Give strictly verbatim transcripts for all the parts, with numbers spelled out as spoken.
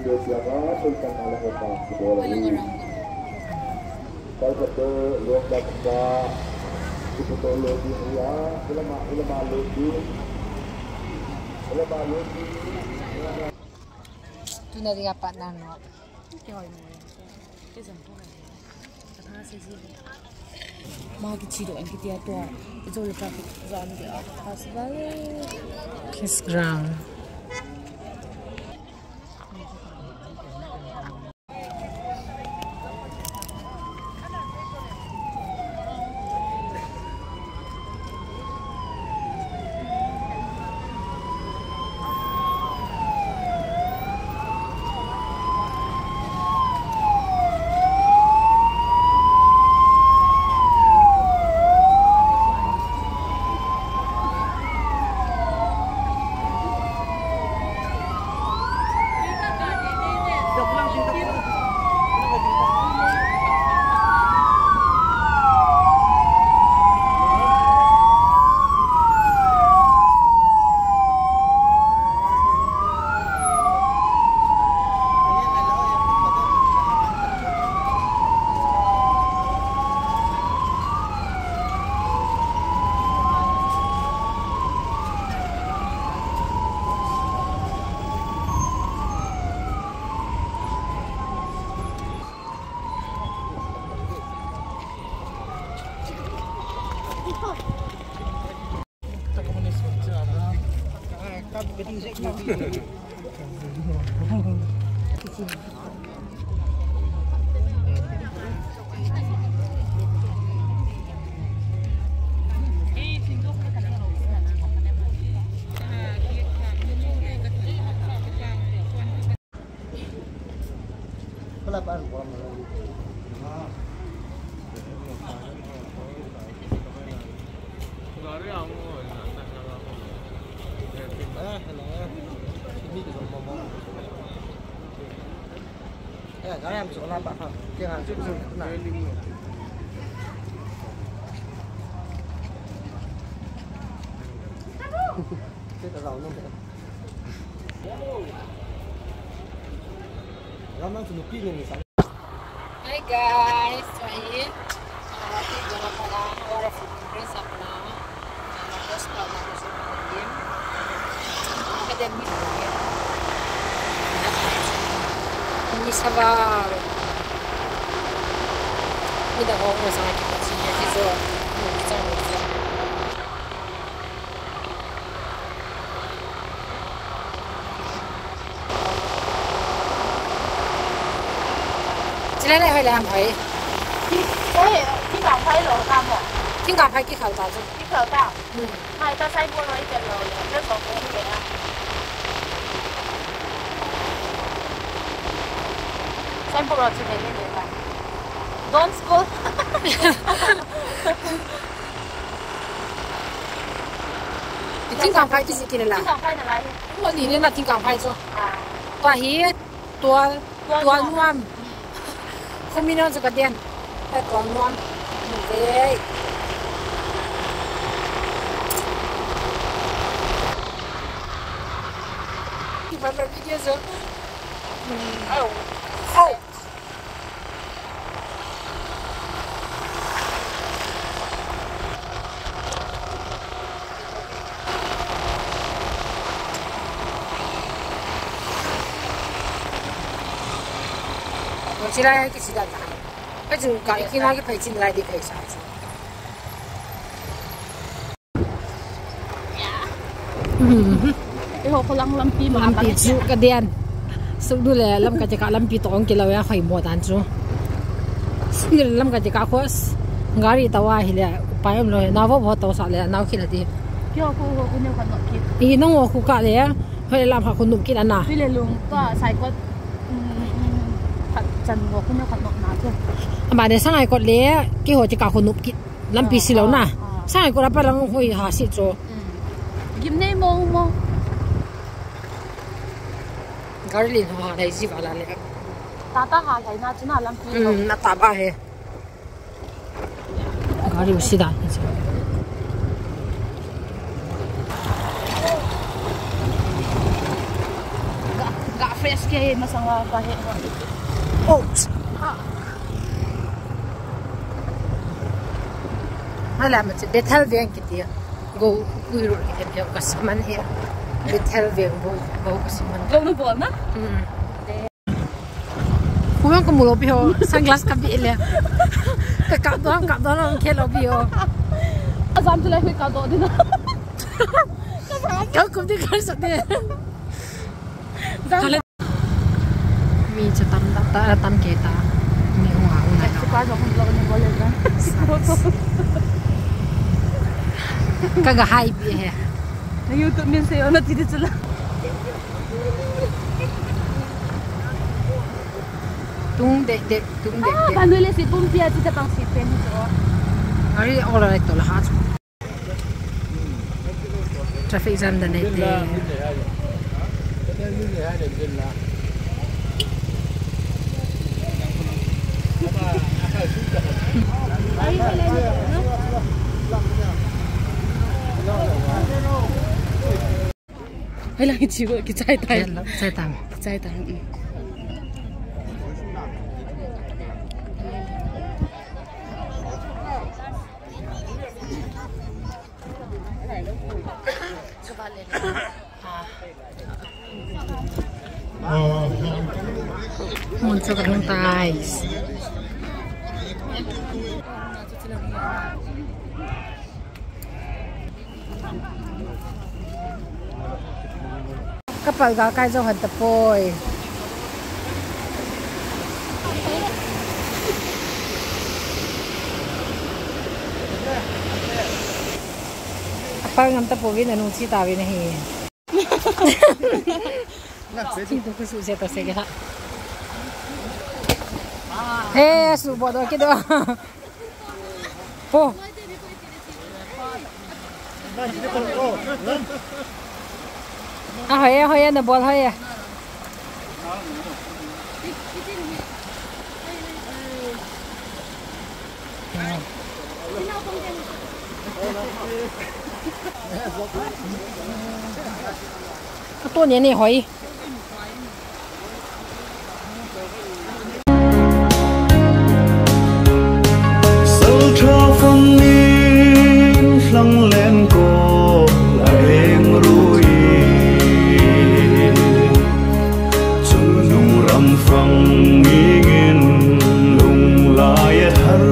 video siama, sultan ala ko pa, kibol. Kalpate, lok dakta, kibol lo di ya, ilama, ilama lo di, ilama lo di. Tuna dia pat nano. Kiss ground. Hi guys, so here, uh, we gonna pala, our food, dress up now. Chilai le hoi le ham hoi. Hoi, thingkang phai lo ta mo. Thingkang phai kikhal ta chu. Kikhal ta. Hmm. Mai ta sai bol hoi chen lo. Te so ko ke a. Sai bol chu le le ta. Don't school. Thingkang phai kisi kile la. Thingkang phai na lai. Mo ni le na thingkang phai chu. Ah. Pa hi. Tual, tual nuam. Khumi non chu ka den. Tual nuam. Ve. Ki ba ba video chu. Au. Au. Chilai kisi da ta. Ka chu ka ikina ki phai chin lai di phai sa chu. Eiho kholang lampi ma lampi chu ka den. Sukdu le Lamka cheka lampi tong kilo ya khoi mo dan chu. Sukdu le Lamka cheka khos. Gari tawa hile pai um lo he. Nao vo vo to sa le nao khila ti. Kyo ko ho ko ne khan no ki. I nong wo khu ka le. Hoi le lam ha khu num kit ana. Tui le lung ka Saikot. Khat chan wo khu ne khan no na chu. Ama ne Sangaikot le keiho cheka khu num kit. Lampi si lo na. Ah, ah. Sangaikot a pa lang hoi ha si chu. Gimnei mo mo. Gari lin ho ha dai ji vala le. Tata ha dai na chu na lampi lo. Na ta ba he. Ari u sida ni chu. Ga, ga fresh ke masanga ka he. Oops. Hala ma chu Bethel veng kiti. Go, ui ro kiti ka saman he. Bethel veng go, go ka saman. Go na bol na? Hmm. Kuang ka mulo piho, sunglass ka bi le. Ka kap don, kap don ang khelo piho. Azam tu lai hui ka do dina. Ka kum di ka sa de. Zam. Mi chu tam ta, ta, tam ke ta. Mi hung a, hung a. Ka ga hai pi he. Na YouTube min se ona ti di chula. Tung dek dek, tung dek dek. Ka nui le si pumpi a chi ta pang si pen hi chu. Ari ola le to la ha chu. Traffic jam da nei te. Hai lang chi go kichai tai. Kichai tang. Kichai tang. Mun chu ka hung tai. Kapal ga kai jo han ta poi. Kapal ngam ta po vin anu chi ta vin hi. Chi tu ku su se ta se ga. He, su bo do ki do. Po. Ahoi e, ahoi e, na bol hoi e. Ka to ne ne hoi. Saltha fangin lhang len ko a eng rui. Chungnung ram fang ngingin lunglai a thar.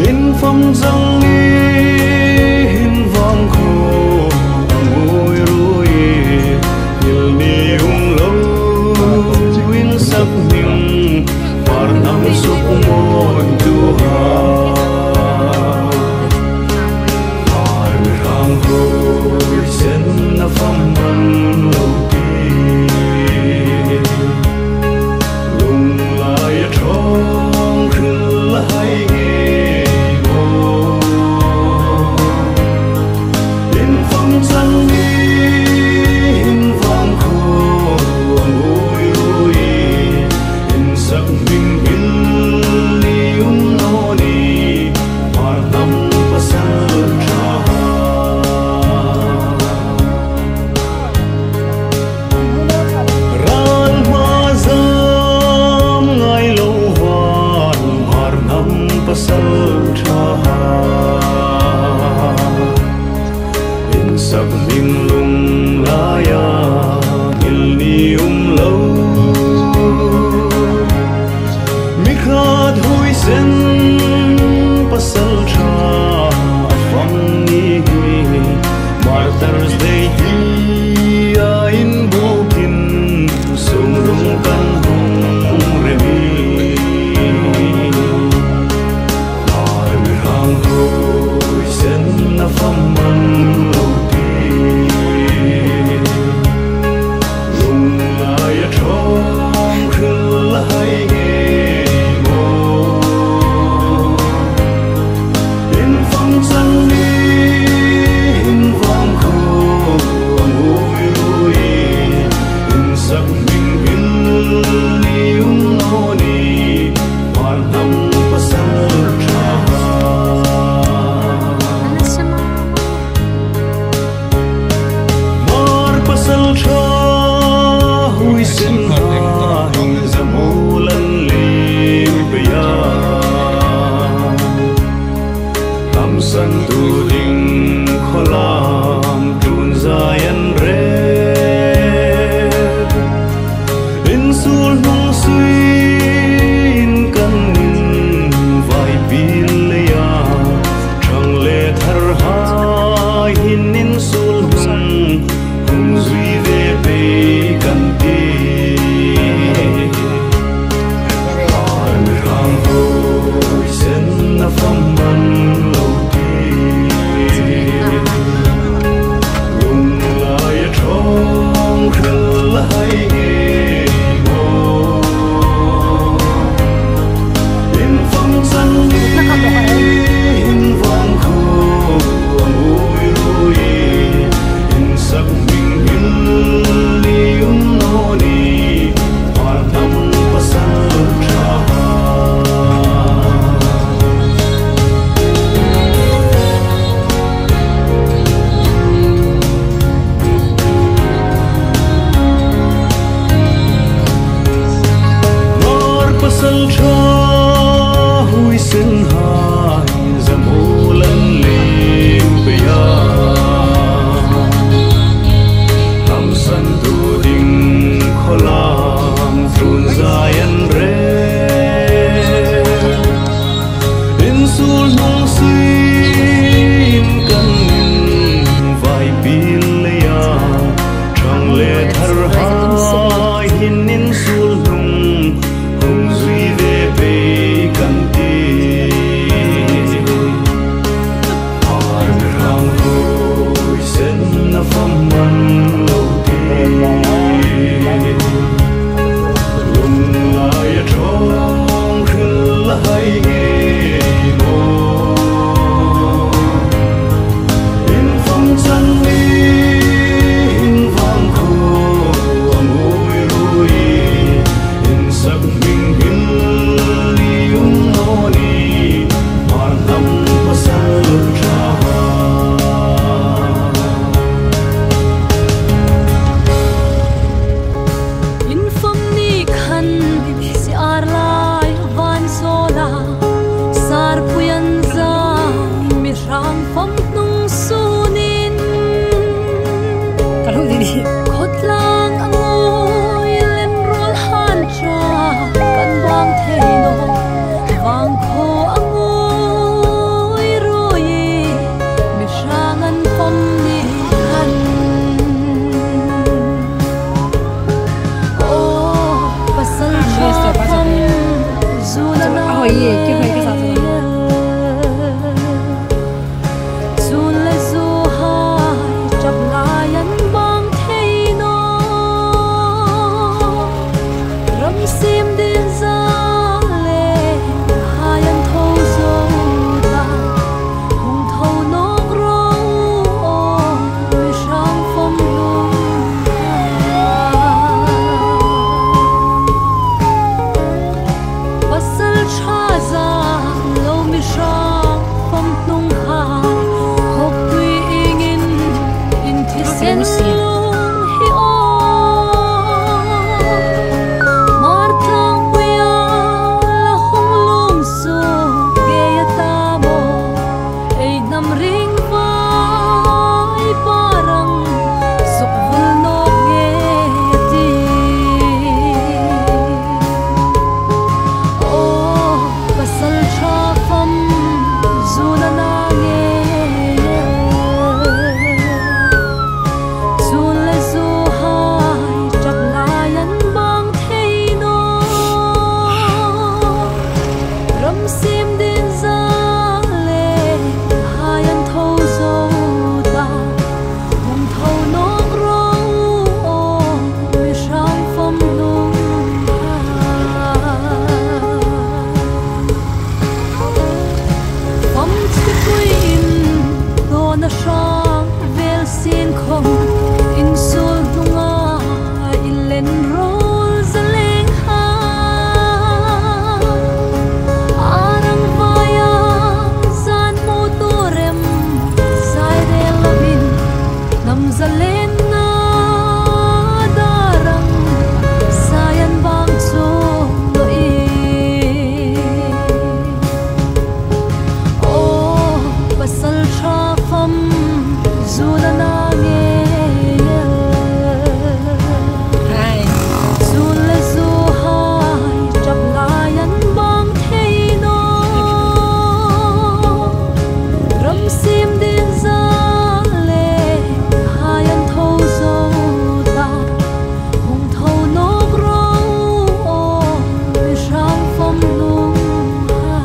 In fam jang ni hin vang kho a ngui rui. Thil ni um lo in sak ning, par nam suk mon tu ha. Par hang ko sen na fam man lo pi. Lunglai a thong khil hai nge mo. In fam chang ni hin vang kho a ngui rui. In sak ning hil ni um lo ni. Par nam pasal tha. Ral ma jam ngai lo van par nam pasal tha. In sak ning lunglai a ngil ni um lo. Pasaltha huisen hai, jamu lan leng pei a, hamsan tu ding kholam tun jai an re. Insul nung suin kan in vaipil lei a, thang le thar hai hin insul nung hung jui ve pei kan ti. Ar rang huisen na fam man lo ti. Lunglai a thong khil hai nge mo. In fam chan ni in vang khu a ngui rui. In sak ming hil ni um no ni. Mar nam pasal tha. In fam ni khan si ar lai van sola, sar puyan za mi rang fam nung sunin. Ka lu di di. Khotlang a ngui len rol han cha kan vang thei no. Vang kho a ngui rui mi rang an fam ni khan. O, pasal tha fam, zu na na. Ahoi ye, kihoi ka sa sa. Chun le zu hai, chap lai an bang thei no. Ram sim din za le, hai an tho zo ta. Hung tho nok ro, o, mi rang fam lung ha. Pasal tha za lo mi rang fam lung ha. Hok tui ingin in thisen lung hi o. Mar tlang puya la hung lung su gei a ta mo. Ei nam ring vai parang suk vul nok nge ti. O, pasal tha fam, zu na na nge. Chun le zu hai, chap lai an bang thei no. Ram sim din za le, hai an tho zo ta. Hung tho nok ro, o, mi rang fam lung ha. Fam chi pui in, do na rang vel sin khom, insul nunga, i len rol za leng ha. Arang vaya, zan mu tu rem, sai rel lovin, nam za len na, darang, sai an vang chung lo i. O, pasal tha fam, zu na na nge. Hai. Chun le zu hai, chap lai an bang thei no. Ram sim din za le, hai an tho zo ta. Hung tho nok ro, o, mi rang fam lung ha.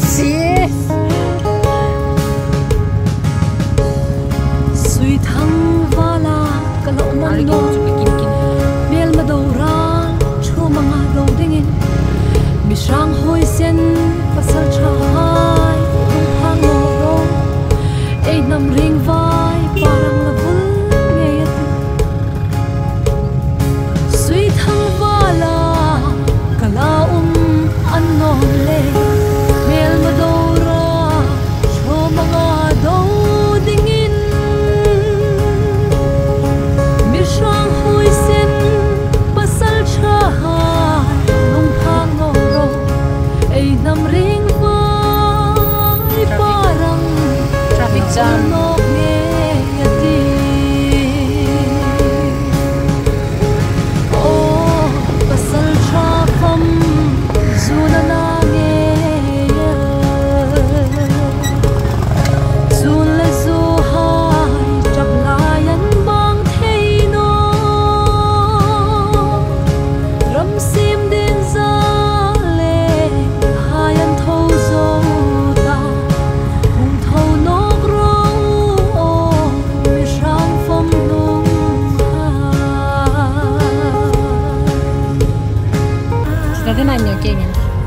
Si. Sui thang vala ka lo man no. Melma do ra, chuma nga do dingin. Mi rang huisen, pasal tha hai, tung phang lo do. Ei nam ring vai, parang la vul ngei a ti. Sui thang vala, ka la um an nom le. Melma do ra, chuma nga do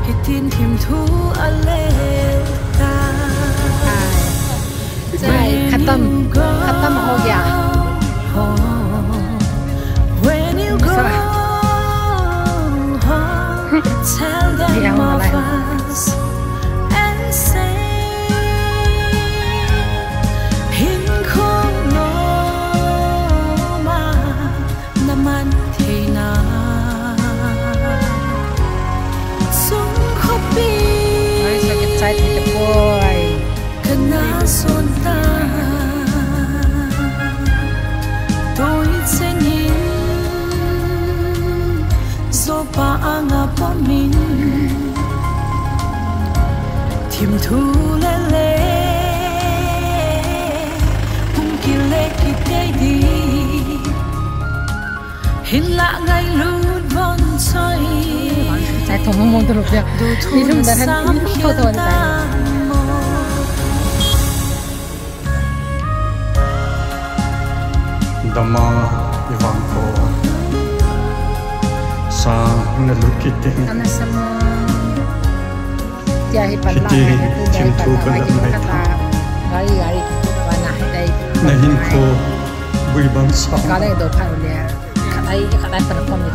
Hitin thim thu a lel ta. Chai, khatam, khatam ho gaya. When you go home, tell them of us and say, hin khong no ma. Na man theina sung khopi. Oi, sakit chai thei tapoi. Kana son ta. Toi chenin. Zopa anga pomin. Thim thu le le. Pung kile kitei di. Hinlah ngailut von choi. Chai thong mong mong tu luk dia. Ni thum dan han ni thum thong thong ni tai. Dama ivang ko. Sang na lukit ding. Ana samo. Tia hi pan la. Hiti, na hi tu thim dai thu pan la. Ba kin kata. Gari, gari, tu ba na hi dai. Na hin ko. Bui bang sa. Ka le do pha le. Khatai, khatai pan kom ni.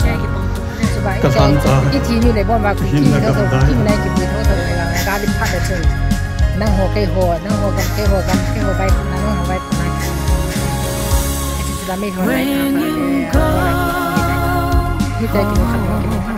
Ka lhan ta. Ithi ni le bon ba ku. Hin na ka dai. Kin na ki bui tho tho le. Ka le pha le chu. Nang ho kei ho, nang ho gam kei ho gam, kei ho bai na, nang ho bai na. Ithi la mi ho nai ka. Ni te ki khan ki.